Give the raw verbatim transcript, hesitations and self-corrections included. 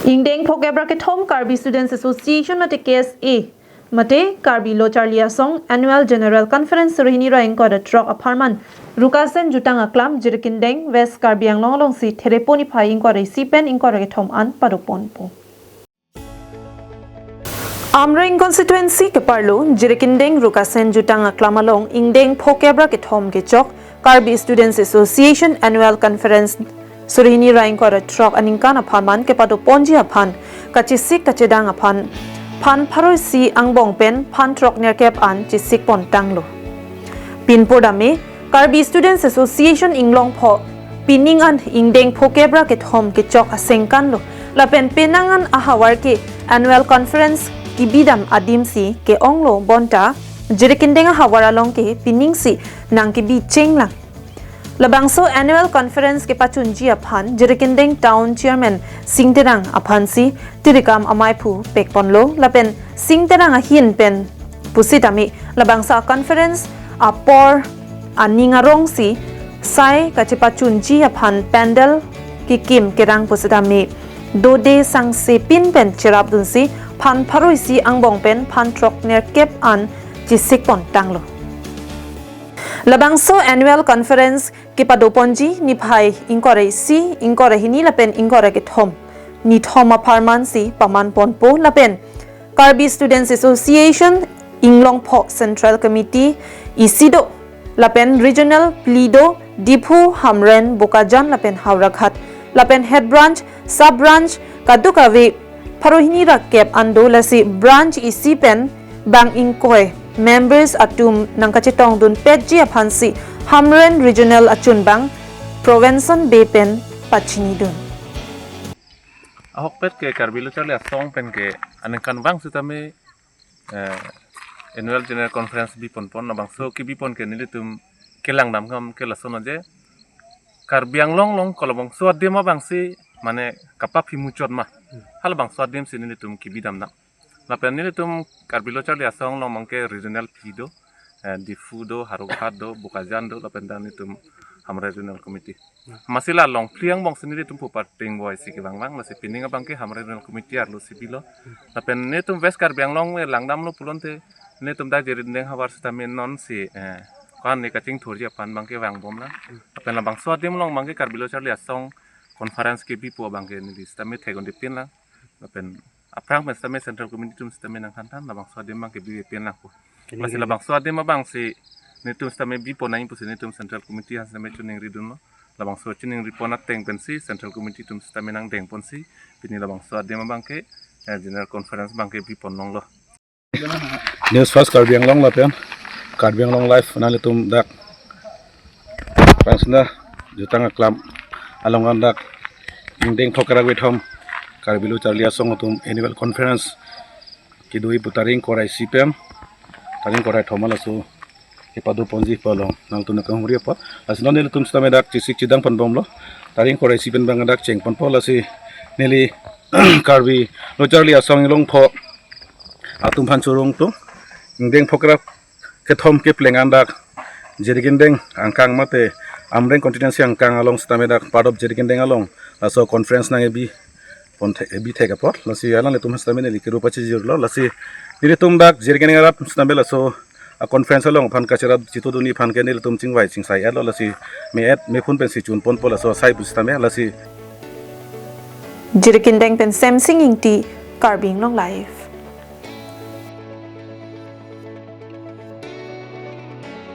Ingdeng phokep ra kethom Karbi Students Association mate K S A mate Karbi Lo Charli Asong Annual General Conference Rohini Raingkot Trok apharman Rukasen Jutang Aklam Jirikindeng West Karbi Anglong alongsi Therepo niphai ingkoi ra isi pen ingkoi ra kethom an padoponpo. Amreng constituency keparlo Jirikindeng Rukasen Jutang Aklam along ingdeng phokep ra kethom kechok Karbi Students Association Annual Conference Rohini Raingkot Trok aningkan apharman kepadoponji aphan kachesik kachedang aphan phan pharo isi angbong pen phan throk nerkep an chesik pontanglo. Pinpur dame Karbi Students Association Inglongpho pining an ingdeng phokep ra kethom kechok asengkanlo lapen penang an ahavar ke Annual Conference kebidam adimsi ke-onglo bonta Jirikindeng ahavar along ke piningsi nangkebi chenglang. Labangso Annual Conference kepachunji aphan Jirikindeng Town Chairman Sing Terang aphansi tirikam amaiphu pekponlo lapen Sing Terang ahin pen pusitame labangso conference apor aning arongsi sai kachepachunji aphan pandal kekim kerang pusitame dode sangse pin pen cherapdunsi phan pharo isi angbong pen phan throk nerkep an chesik pontanglo. Labangso Annual Conference kepadoponji niphai ingkoi ra isi, ingkoi ra hini lapen ingkoi ra kethom, nithom apharmansi paman ponpo lapen Karbi Students Association Inglongpho Central Committee isi do lapen Regional phli do, Diphu, Hamren, Bokajan lapen Howraghat lapen Head Branch, Sub Branch kadokave pharo hini ra kep an do, lasi branch isi pen bang ingkoi members atum nangkachetongdun petji aphansi Hamren Regional achunbang Provenson Bey pen pachinidun. Ahokpet ke Karbi Lo Charli Asong pen ke aningkanvang sitame, eh, Annual General Conference biponpon, labangso kebipon ke nelitum kelangdam akam ke lason aje Karbi Anglong along kolabangso adim abangsi mane kapaphi muchot ma. Halabangso adimsi nelitum kebidam nang. Lapen nelitum Karbi Lo Charli Asong along abangke Regional phli do, eh, Diphu do, Howraghat do, Bokajan do, lapen dak nelitum Hamren Regional Committee. Amatsi la along phli angbongsi nelitum pupat ting boy si kevangvang, lasi pining abangke Hamren Regional Committee arlo si bilo. Lapen nelitum West Karbi Anglong me langdamlo pulote nelitum dak Jirikindeng havar sitame nonsi, eh, ko-an ne kachingthurji aphan abangke vangbomlang. Lapen labangso adim along abangke Karbi Lo Charli Asong Conference kebipo abangke neli sitame thekdundepinlang. Lapen aphrang pen sitame Central Committee atum sitame nangthanthan labangso adim abangke bipinlangpo. Lasi labangso adim abangsi nelitum sitame bipo nangji pusi nelitum Central Committee aphan sitame chiningridunlo. Labangso chiningripon ateng pensi Central Committee atum sitame nangdengponsi pini labangso adim abangke, eh, General Conference abangke bipon longlo. News First Karbi Anglong lapen Karbi Anglong Live nanglitum dak Pangsina Jutang Aklam along an dak ingdeng phokep ra kethom Karbi Lo Charli Asong atum Annual Conference kedoi pu tarik ingkoi ra isi pen tarik ingkoi ra kethom laso kepadoponji pu along nangtum nangkanghumri apot. Lasi non nelitum sitame dak chesik chedang ponbomlo. Tarik ingkoi ra isi pen bang dak chengponpo, lasi neli Karbi Lo Charli Asong Inglongpho atum aphan chorong tung ingdeng phokep ra kethom kepleng an dak Jirikindeng angkang mate Amreng constituency angkang along sitame dak part of Jirikindeng along laso conference nang ebi pon the-, ebi thek apot, lasi alanglitum sitame neli kerup pachijirlo, lasi nelitum dak Jirikindeng arat sitame laso a conference along aphan kacherap chitudunji aphan ke nelitum chingvai chingsai etlo, lasi me-et mephun pensi chunponpo laso asai pu sitame, lasi. Jirikindeng pen Semsing Ingti, Karbi Anglong Live.